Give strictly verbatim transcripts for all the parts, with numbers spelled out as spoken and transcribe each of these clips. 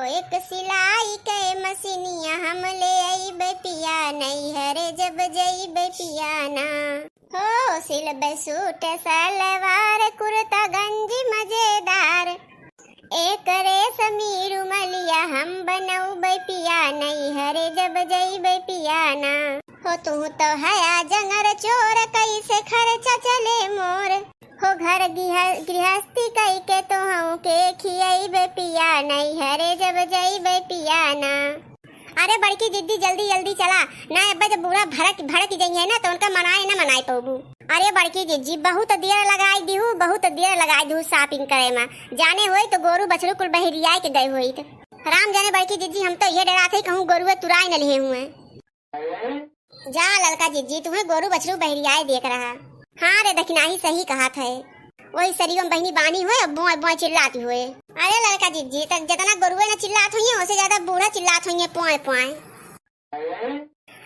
एक सिलाई के मशीनिया हम ले अइबे पिया, नैहरे जब जइबे पिया ना। हो सिलबे सूट सलवार कुर्ता गंजी मजेदार, एक रेशमी रुमलिया हम बनउबे पिया, नैहरे जब जइबे पिया ना। हो तू तो हया जंगर चोर, कैसे खर्चा चले मोर। हो घर गिह-, गृहस्थी कइके तोहू के खियइबे पिया, नैहरे जब जइबे पिया ना। अरे बड़की जिज्जी, जल्दी जल्दी चला, ना अब्बे जब बूढ़ा भड़क, भड़क जइहे ना, तो उनका मनाए ना मनाए पउबू। अरे बड़की जिज्जी, बहुत देर लगाई दिहू, बहुत देर लगाई दिहू shopping करे मा। जाने होई तो गोरू बछरू कुल बहरियाए के गए होई। राम जाने बड़की जिज्जी, हम तो ये डरात है कहूँ गोरुए तुराए न लिहे हुए। जा ललका जिज्जी, तुम्हें गोरू बछरू बहरियाए देख रहा। हाँ रे दखिनाही, सही कहत है। वही सरियम बहिनी बानी हुए, अब बोए बोए चिल्लाती हुए। अरे ललका जिज्जी, तक जितना गोरुए न चिल्लात हुई है, उससे ज्यादा बूढ़ा चिल्लात हुई है, पोए पोए।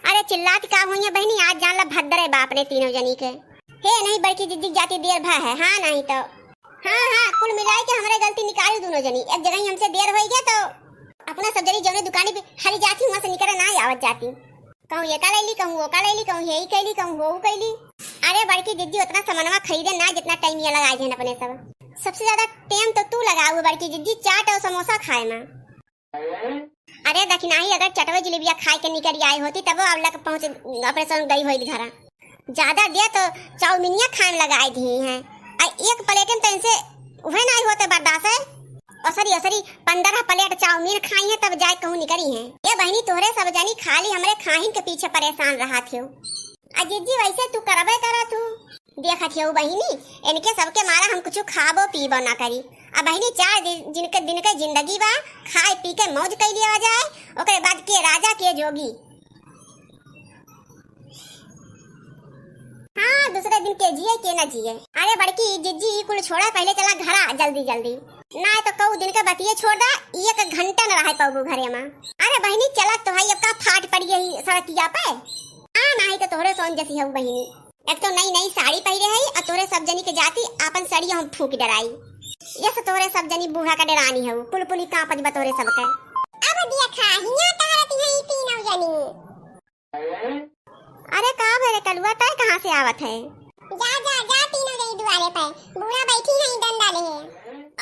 अरे चिल्लात का हुई है बहिनी, आज जान ला भद्दर है बाप रे तीनों जनी के। हे नहीं बड़की जिज्जी, जाती देर भा है, हाँ नहीं तो। हाँ हाँ, कुल मिलाए के हमरे गलती निकाली दोनों जनी। एक जगह ही हमसे देर होई गया तो अपना सब जनी जौने दुकानी पे हरी जाती, वहाँ से निकल ना आवत जाती। कहूँ ये का लैली, कहूँ वो का लैली, कहूँ यही कैली, कहूँ वो कैली। अरे बड़की जिज्जी, उतना सामानवा खरीदे ना जितना टाइम ये लगाए जहन अपने सब। सबसे ज्यादा टाइम तो तू लगाऊ बड़की जिज्जी, चाट और समोसा खाए मा। अरे दखिनाही, अगर चटवे जिलेबिया खाए के निकरी आई होती तब अब लग पहुँच अपने सब गई होई घरा। ज्यादा दे तो चाउमीनिया खाए में लगाए दी हैं। आ एक प्लेट में तो इनसे उहे नहीं होते बर्दाश्त है। असरी असरी पंद्रह प्लेट चाउमीन खाई है तब जाए कहूँ निकरी है। ये बहिनी तोहरे सब जनी खाली हमरे खाहिन के पीछे परेशान रहा थियो। आ जिज्जी वैसे तू करबे करा तू। देखत हियउ बहिनी, इनके सबके मारा हम कुछ खाबो पीबो ना करी। अब बहिनी चार दिन, जिनके दिन के जिंदगी बा, खाए पी के मौज कइ लिया जाए, ओकरे बाद के राजा के जोगी। हाँ, दूसरे दिन के जिए के ना जिए। अरे बड़की जिज्जी, ई कुल छोड़ा, पहले चला घरा जल्दी जल्दी, ना तो कऊ दिन के बतिये छोड़ दा, एक घंटा न रह पाबू घरे मा। अरे बहिनी चला तो है, अब का फाट पड़ी है सड़किया पे। आ नाही तो तोहरे सोन जसी हऊ बहिनी। एक तो नई नई साड़ी पहिरे है और तोहरे सब जनी के जाती आपन साड़ी हम फूंक डराई। ये से तोहरे सब जनी बूढ़ा का डरानी हऊ, पुलपुली कांपत बा तोहरे सबके। अब देखा हिया टहरती है ई तीनों जनी। अरे का भरे कलुआ, तय कहाँ से आवत है? जा जा जा तीनों जनी दुआरे पे, बूढ़ा बैठी है डंडा ले।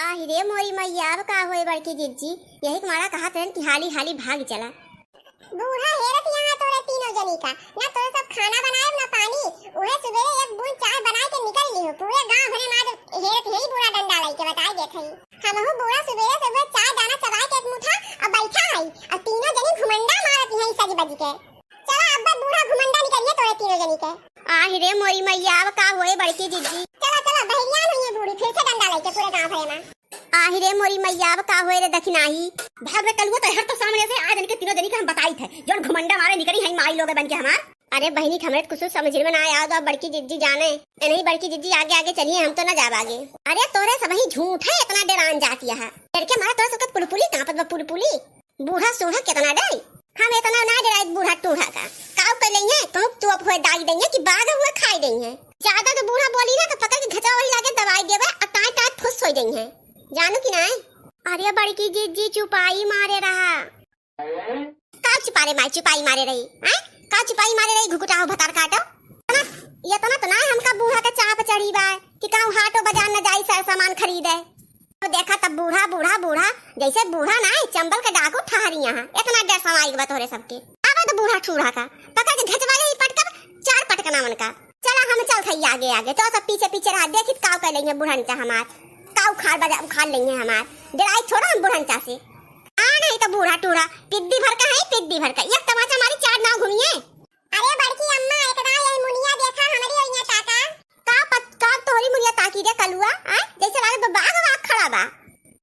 आहि रे मोरी मैया, अब का होए बड़की जिज्जी, यही के मारा कहत रहन कि हाली हाली भाग चला। बूढ़ा हेरत यहाँ तोरे तीनों जनी का, ना तोरे सब खाना बनाए ना पानी, उहे सुबेरे एक बूंद चाय बनाए के निकल ली हो। पूरे गांव भरे मार हेरत यही बूढ़ा डंडा लाई के बताए देत हई। हमहू बूढ़ा सुबेरे सुबह चाय दाना चबाए के एक मुठा अब बैठा हई, अब तीनों जनी घुमंडा मारत यही सज बज के। चला अब बूढ़ा घुमंडा निकलिए तोरे तीनों जनी के। आहि रे मोरी मैया, अब का होए बड़की जिज्जी। चला चला बहरियान हुई है बूढ़ी, फिर से डंडा लाई के पूरे गांव भरे मा। आहि रे मोरी मैया, अब का होए रे दखिनाही। भाग रे कलुआ, तो हर तो सामने से आज इनके तीनों जनी के हम बताई थे, जौन घुमंडा मारे निकरी हई माई लोग बन के हमार। अरे बहिनी, हमरे तो कुछ समझ में ना आया, तो अब बड़की जिज्जी जाने। ए नहीं बड़की जिज्जी, आगे आगे चलिए, हम तो ना जाब आगे। अरे तोरे सबही झूठ है, इतना डेरान जाती है। डर के मारे तोरे सबके पुलपुली कांपत बा, पुलपुली। बूढ़ा सूढ़ा कितना डर, हम इतना ना डेराई बूढ़ा टूढ़ा का। काऊ कर लेंगे, कहूँ तू अब हुए दाई देंगे कि बाघ हुए खाई देंगे। ज्यादा तो बूढ़ा बोली ना तो पकड़ के घचा वही लागे दवाई देवे और ताए ताए फुस हो देंगे। जानू कि नाय? अरे बड़की जिज्जी चुपाई मारे रहा। का चुपारे माई, चुपाई मारे रही, हैं? का चुपाई मारे रही, घुघुटाहो भतार काटो। इतना, इतना तो ना हमका बूढ़ा के चाप चढ़ी बा कि कहूँ हाटो बाजार न जाई सर सामान खरीदे। तो देखा तब बूढ़ा, बूढ़ा, बूढ़ा, जैसे बूढ़ा ना है, चंबल के डाकू ठहरी यहाँ। इतना डर समाई बा तोहरे सबके। अब तो बूढ़ा ठूढ़ा का पकड़ के घचवाले ही पटकब, चार पटकना मन का। चला हम चल थई आगे आगे, तो सब पीछे पीछे रहा, देखित काव कर लेंगे बुढ़न चा हमार, काव उखाड़ बजा उखाड़ लेंगे हमार। डराई छोड़ा हम बुढ़न चा से। आ नहीं तो बूढ़ा टूढ़ा पिद्दी भर का है, पिद्दी भर का। एक तमाचा मारी चार नाव घूमिए। अरे बड़की अम्मा, एक दाव यही मुनिया देखा, हमरी ओइया ताका। का पत-, का तोहरी मुनिया ताकी रे कलुआ, आय? जैसे लागत बा बाघ वाघ खड़ा बा।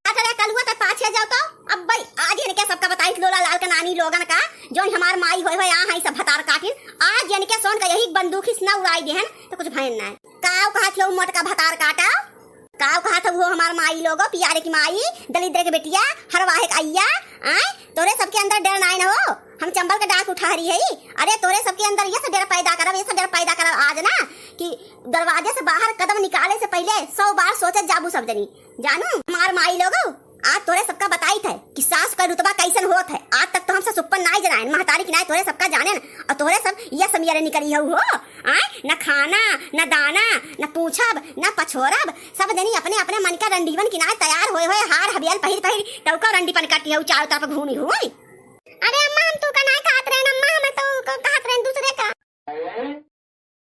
अरे कलुआ त पाछे जाओ तो, अब भाई आज इनके सबका बताई लोला लाल का नानी लोगन का, जौन हमार माई होय होय आ है सब भतार काटिन, आज इनके सोन का यही बंदूक ही ना उड़ाई देहन तो कुछ भयन ना है। काव कहा थियो मोटका भतार काटा? काव कहा था वो हमार माई लोगो, पियारे की माई, दलिद्र के बेटिया, हरवाहे के अइया, आय? तोरे सबके अंदर डर नाय न हो? हम चंबल के डाक उठा रही है। अरे तोरे सबके अंदर ये सब डर पैदा करब, ये सब डर पैदा करब आज ना कि दरवाजे से बाहर कदम निकाले से पहले सौ बार सोचत जाबू सब जनी। जानू हमार माई लोगो, आज तोहरे सबका बताइत है कि सास का रुतबा कैसन होत है। आज तक तो हम ससुप्पन नाई जनाएन, महतारी की नाई तोहरे सबका जानेन। और तोहरे सब ये समियरे निकरी हऊ हो, आय, न खाना, न दाना, न पूछब, न पछोरब। सब जनी अपने अपने मन का रंडीवन की नाई तैयार होए होए हार हबियल पहिर पहिर टौका रंडीपन करती हऊ, चारों तरफ घूमी घूमी।